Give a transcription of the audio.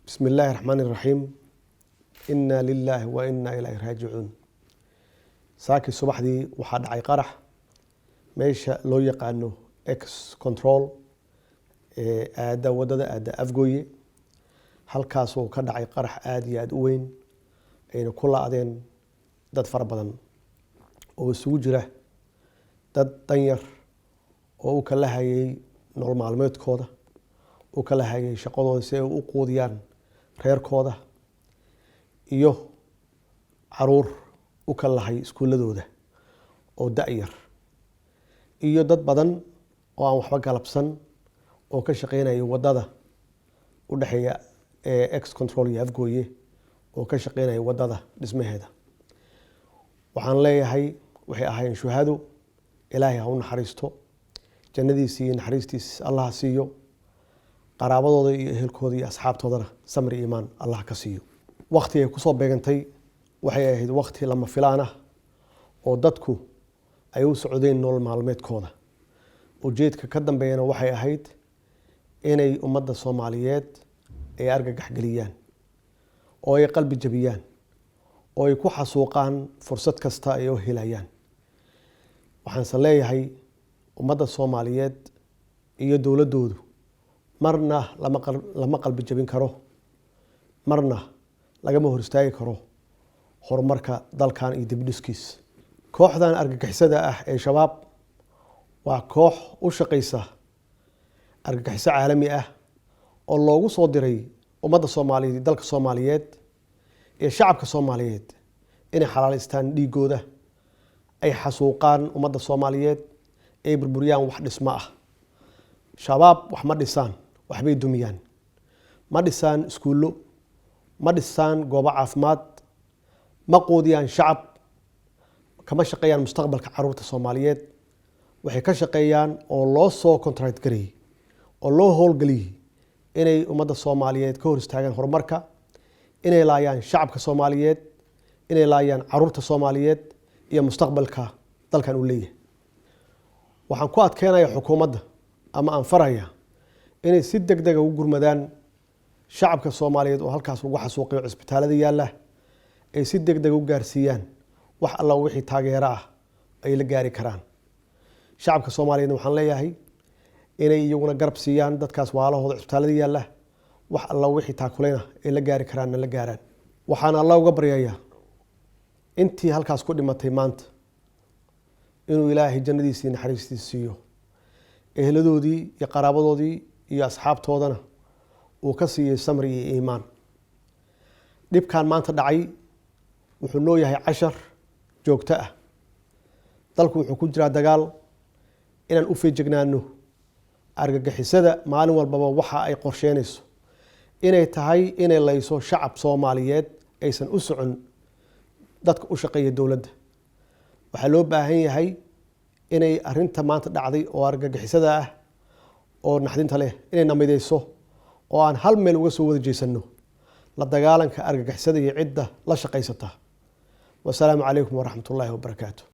Bismi illaahi raxmaani raxiim. Inna lilaahi wa inna ilayhi raajicuun. Saakii subaxdii waxaa dhacay qarax meesha loo yaqaano Ex Control ee aada wadada aada Afgooye. Halkaasoo ka dhacay qarax aada iyo aada u weyn, ayna ku la-deen dad fara badan oo isugu jira dad danyar oo u kala hayay nolol maalmeedkooda, u kala hayay shaqadooda si ay u quudiyaan reerkooda, iyo caruur u kala hay iskuuladooda oo da-yar, iyo dad badan oo aan waxba galabsan oo ka shaqeynaya wadada u dhexeeya Ex Control iyo Afgooye, oo ka shaqeynaya wadada dhismaheeda. Waxaan leeyahay, waxay ahaayeen shuhado. Ilaahay ha u naxariisto, jannadiisi iyo naxariistiis Allah siiyo, qaraabadooda iyo ehelkooda iyo asxaabtoodana samri iimaan Allah ka siiyo. Wakti ay kusoo beegantay waxay ahayd wakti lama filaan ah oo dadku ay u socdeen nolol maalmeedkooda. Ujeedka ka dambeeyana waxay ahayd inay ummadda Soomaaliyeed ay argagax geliyaan oo ay qalbi jabiyaan oo ay ku xasuuqaan fursad kasta ay u helayaan. Waxaanse leeyahay, ummadda Soomaaliyeed iyo dowladdoodu marna lama qalbi jabin karo, marna lagama hor istaagi karo horumarka dalkan iyo dibdhiskiis. Kooxdan argagixisada ah ee Shabaab waa koox u shaqeysa argagixiso caalami ah oo loogu soo diray ummadda Soomaaliyeed, dalka Soomaaliyeed iyo shacabka Soomaaliyeed inay xalaaleystaan dhiigooda, ay xasuuqaan ummadda Soomaaliyeed, ay burburiyaan wax dhismo ah. Shabaab wax ma dhisaan, waxbay dumiyaan. Ma dhisaan iskuullo, ma dhisaan goobo caafimaad, ma quudiyaan shacab, kama shaqeeyaan mustaqbalka caruurta Soomaaliyeed. Waxay ka shaqeeyaan oo loo soo contract gareeyey oo loo howlgeliyey inay ummadda Soomaaliyeed ka hor istaagaan horumarka, inay laayaan shacabka Soomaaliyeed, inay laayaan caruurta Soomaaliyeed iyo mustaqbalka dalkan uu leeyahay. Waxaan ku adkeynaya xukuumadda ama aan faraya inay si deg dega ugu gurmadaan shacabka Soomaaliyeed oo halkaas lagu xasuuqiyo cisbitaalada yaalla, ay si deg dega u gaarsiiyaan wax alla wixii taageero ah ay la gaari karaan. Shacabka Soomaaliyeedna waxaan leeyahay inay iyaguna garab siiyaan dadkaas waalahooda cisbitaalada yaalla, wax alla wixii taakuleyna ay la gaari karaanna la gaaraan. Waxaan Alla uga baryayaa intii halkaas ku dhimatay maanta inuu Ilaahay jannadiisii naxariistiisa siiyo, eheladoodii iyo qaraabadoodii iyo asxaabtoodana uu ka siiyey samri iyo iimaan. Dhibkan maanta dhacay wuxuu noo yahay cashar joogto ah. Dalku wuxuu ku jiraa dagaal. Inaan u feejignaano argagixisada maalin walbaba waxa ay qorsheynayso inay tahay inay layso shacab Soomaaliyeed, aysan u socon dadka u shaqeeya dowladda. Waxaa loo baahan yahay inay arinta maanta dhacday oo argagixisada ah oo naxdinta leh inay namideyso oo aan hal meel uga soo wada jeesano la dagaalanka argagixisada iyo cidda la shaqaysata. Wasalaamu calaykum waraxmat ullaahi wabarakaatu.